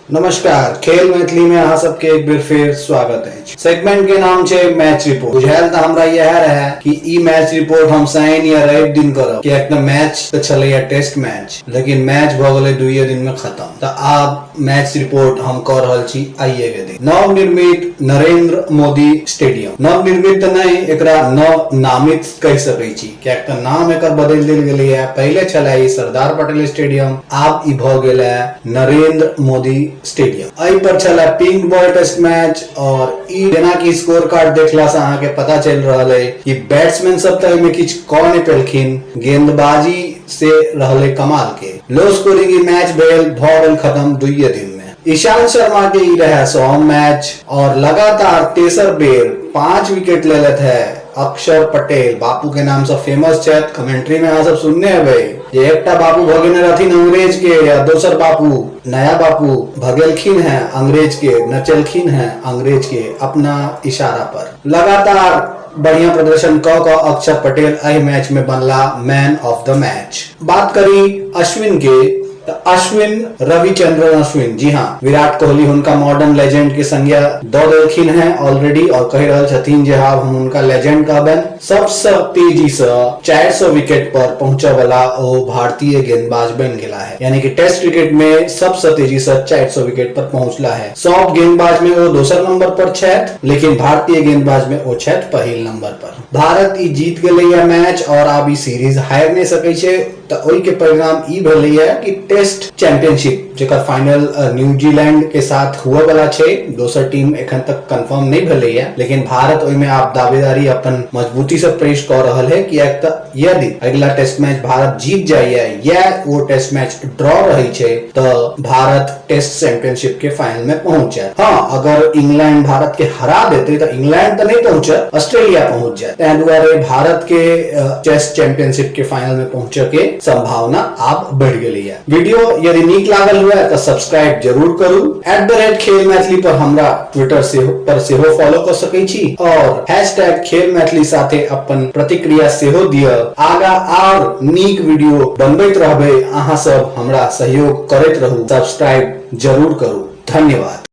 नमस्कार, खेल मैथिली में अहाँ सबके एक बेर फेर स्वागत अछि। सेगमेंट के नाम छै मैच रिपोर्ट। बुझायल तऽ हमरा इएह रहे कि ई मैच रिपोर्ट हम शनि या रवि दिन करब, किएक तऽ मैच तऽ छलैया टेस्ट मैच, लेकिन मैच भऽ गेलै दुइये दिन में खत्म। तऽ आब मैच रिपोर्ट हम कऽ रहल छी आइए के दिन। नवनिर्मित नरेंद्र मोदी स्टेडियम, नवनिर्मित तऽ नहि, एकरा नव नामित कहि सकै छी, किएक तऽ नाम एकर बदलि देल गेलैया। पहिले छलै ई सरदार पटेल स्टेडियम, आब ई भऽ गेल है नरेंद्र मोदी स्टेडियम। एहि पर छलै पिंक बॉल टेस्ट मैच, और ई जेना कि स्कोर कार्ड देखला से अहाँ के पता चलि रहल है कि बैट्समैन सब तऽ एहिमे किछु कऽ नहि पेलखिन, गेंदबाजी से रहलै कमाल के। लो स्कोरिंग ई मैच भेल, भऽ गेल खत्म दुइये दिन में। ईशांत शर्मा के ई रहे 100 मैच और लगातार तेसर बेर 5 विकेट लेलथि है अक्षर पटेल। बापू के नाम से फेमस छथि, कमेंट्री में अहाँ सब सुनने हेबै जे एकटा बापू भगेने रहथिन अंग्रेज के, या दोसर बापू नया बापू भगेलखिन हैं अंग्रेज के, नचेलखिन हैं अंग्रेज के अपना इशारा पर। लगातार बढ़िया प्रदर्शन क क अक्षर पटेल एहि मैच में बनला मैन ऑफ the match. बात करी अश्विन के, तऽ अश्विन रविचंद्रन अश्विन, जी हाँ, विराट कोहली हुनका मॉडर्न लेजेंड के संज्ञा दऽ देलखिन हैं ऑलरेडी, और कहि रहल छथिन जे आब हम हुनका लेजेंड कहबनि। सबसँ तेजी सँ 400 विकेट पर पहुंचय वाला ओ भारतीय गेंदबाज बनि गेला है, यानी कि टेस्ट क्रिकेट में सबसँ तेजी सँ 400 विकेट पर पहुंचला है। सब गेंदबाज में ओ दोसर नंबर पर छथि, लेकिन भारतीय गेंदबाज में ओ छथि पहिल नंबर पर। भारत ई जीत गेलैया मैच और आब ई सीरीज हारि नहि सकै छै। तऽ ओहि के परिणाम ई भेलैया कि टेस्ट चैंपियनशिप जेकर फाइनल न्यूजीलैंड के साथ हुए वाला छै, दोसर टीम एखन तक कंफर्म नहीं भेलैया, लेकिन भारत ओहिमे आब दावेदारी अपन मजबूती से पेश कऽ रहल है, किएक तऽ यदि अगिला टेस्ट मैच भारत जीत जाइया या वो टेस्ट मैच ड्रॉ रहै छै तऽ भारत टेस्ट चैंपियनशिप के फाइनल में पहुंच जायत। हाँ, अगर इंग्लैंड भारत के हरा देते तऽ इंग्लैंड तऽ नहीं पहुंचत, ऑस्ट्रेलिया पहुंच जायत। तैं दुआरे भारत के टेस्ट चैंपियनशिप के फाइनल में पहुंचे के संभावना आब बढ़ गेलै है। वीडियो यदि नीक लागल हुए तऽ सब्सक्राइब जरूर करू। @खेल मैथिली पर हमरा ट्विटर से पर सेहो फॉलो कऽ सकै छी और हैशटैग खेल मैथिली साथे अपन प्रतिक्रिया सेहो दिअ। आगा आर नीक वीडियो बनबैत रहबै, अहाँ सब हमरा सहयोग करैत रहू, सब्सक्राइब जरूर करू। धन्यवाद।